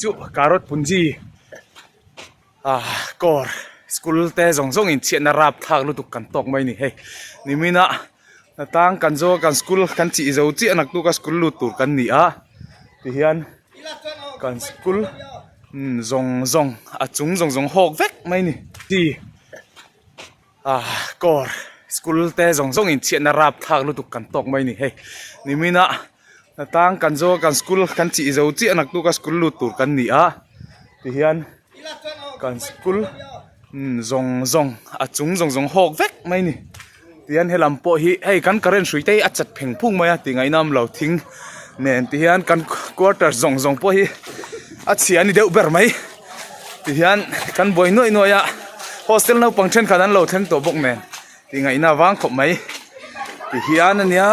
Chu carrot punji ah kawr school te zawng zawng in chhiatna rap thlak lutuk kan tawk mai a ni hei nimin ah hnatang kan zo a kan school kan chih zo chiah naktuk a school lut tur kan ni a tihian kan school zawng zawng a chung zawng zawng hawk vek mai a ni chi ah kawr school te zawng zawng in chhiatna rap thlak lutuk kan tawk mai a ni hei nimin ah. Hnatang kan zo a kan school kan chih zo chiah naktuk a school lut tur kan ni a tihian kan school zawng zawng a chung zawng zawng hawk vek mai a ni tihian helam pawh hi hei kan current hrui te hi a chat pheng phung mai a tih ngaihna awm lo thing nen tihian kan quarter zawng zawng pawh hi a chhia a ni deuh ber mai tihian kan buai nuaih nuaih a hostel naupang thenkhat an lo thleng tawh bawk nen. Tih ngaihna vang khawp mai ti hian ania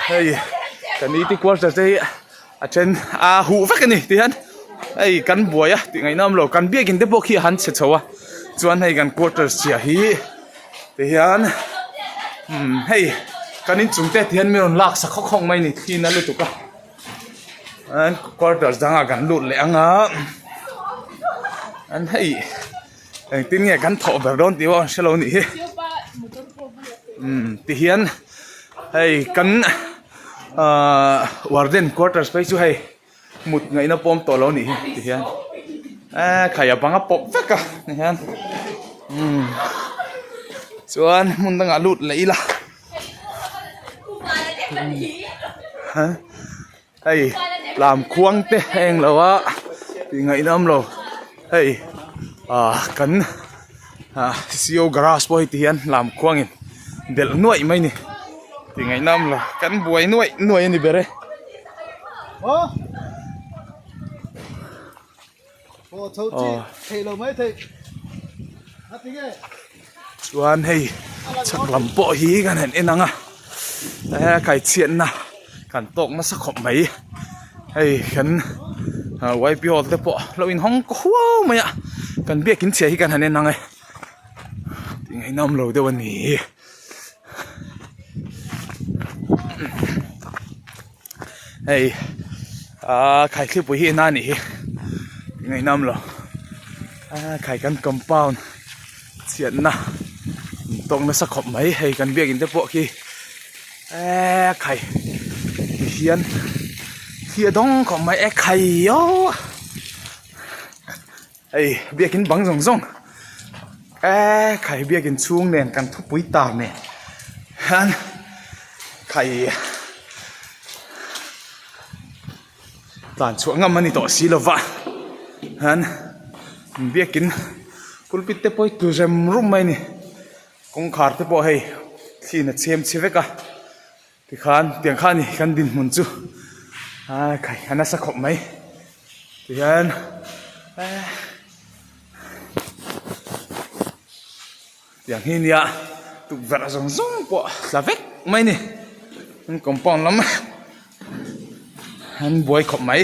hei kan iti quarter te hi a then a huh vek ani ti hian hei kan buai a tih ngaihna awm lo kan biakin te pawh khi a han chhe chho a chuan hei kan quarter chhia hi ti hian umm hei kan inchung te ti hian mi rawn lak sak khawk khawk mai a ni thli na lutuk a an quarter dangah kan lut leh ang a an hei. Engtin nge kan thawh ber dawn tih pawh an hrelo anih hi umm ti hian hei kan ahh warden quarters phei chu hei mut ngaihna pawm tawh lo anih hi ti hian eee khai a bang a pawp vek a ti hian umm chuan hmun dangah lut leh ila umm. Hei lam khuang te a eng lo a tih ngaihna awm lo hei ah kan ah co garage pawh hei ti hian lam khuang in belh nuaih mai a ni tih ngaihna awm lo kan buai nuaih nuaih a ni ber e. Chuan hei chhak lam pawh hi kan han en ang a he khaichhiatna kan tawk nasa khawp mai hei kan yp hall te pawh lo inhawng huau mai a kan biakin chhia hi kan han en ang e tih ngaihnawm lo deuh a ni. Hei aaa khaithlipui hi ena anih hi ngaihnawm lo aa khai kan compound chhiatna tawk nasa khawp mai hei kan biakin te pawh khi eee khai ti hian thi a dawng khawp mai e khai aw hei biakin bang zawng zawng eee khai biakin chhung nen kan thupui tar nen hian khai tlan chhuah ngam a ni tawh si lova hian biakin pulpit te pawh hi tlu rem rum mai a ni kawngkhar te pawh hei thliin a chhem chhe vek a. Tikhan tiang kha a ni kan dinhmun chu a khai a nasa khawp mai tihian eh tiang hi nia tukverh zawng zawng pawh tla vek mai a ni an compound lam an buai khawp mai.